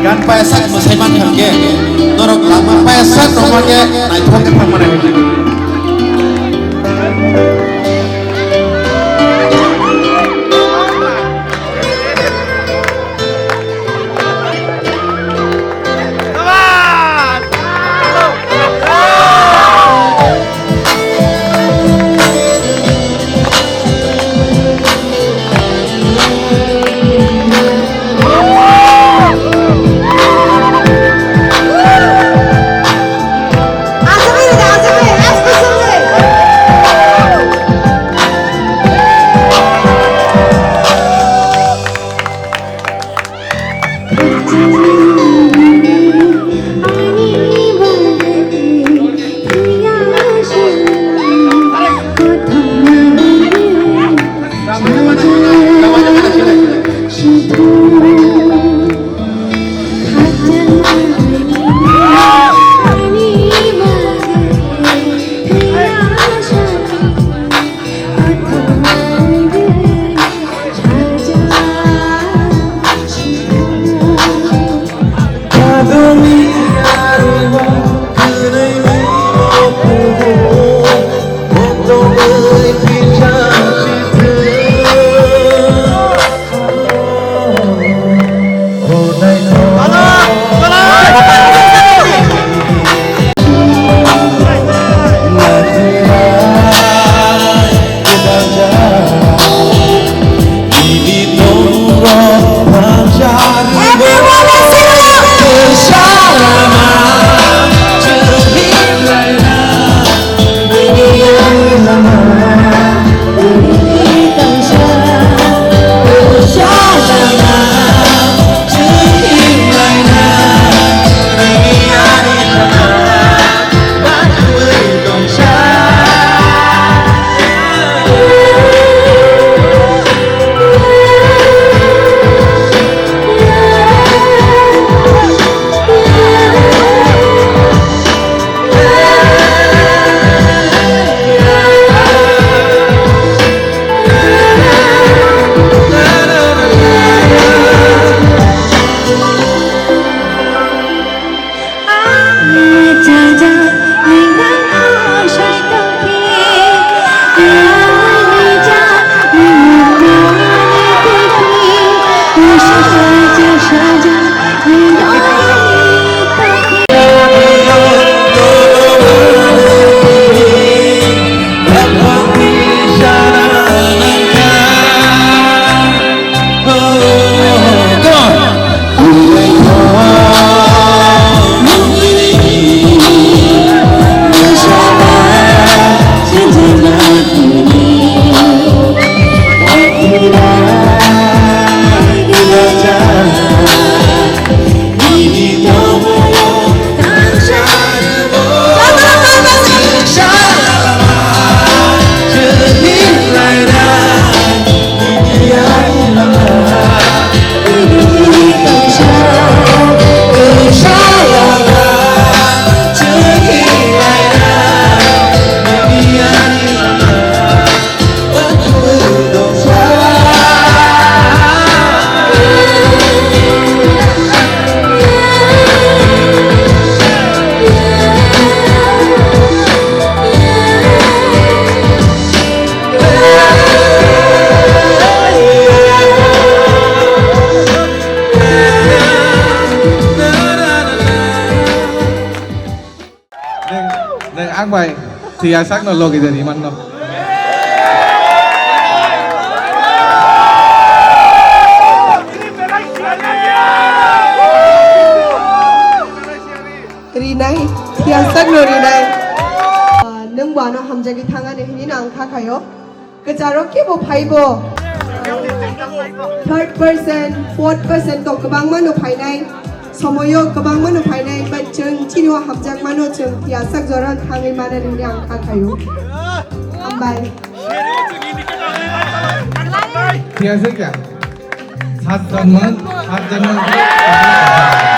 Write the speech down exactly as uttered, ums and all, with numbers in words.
Gan paisa mwsai mankha khe norok lama paisa tongma khe naithok khe thangmani. Nwng, nwng ang bai thwiya sakno logi de ri manno. Rinai, thwiya sakno rinai. Ah, nwng bo ano hamjagwi thangani hinwi no ang kha khaio. Kwcharo kebo phaibo. Third person, fourth person kok kwbangma no phainai. Somoyo kwbangma no phainai, but chwng chini o hamjakmano chwng phiyasak jora thangwi mano nini ang kha khaio. Hambai. Phiyasak ya? Sat janma, sat janma.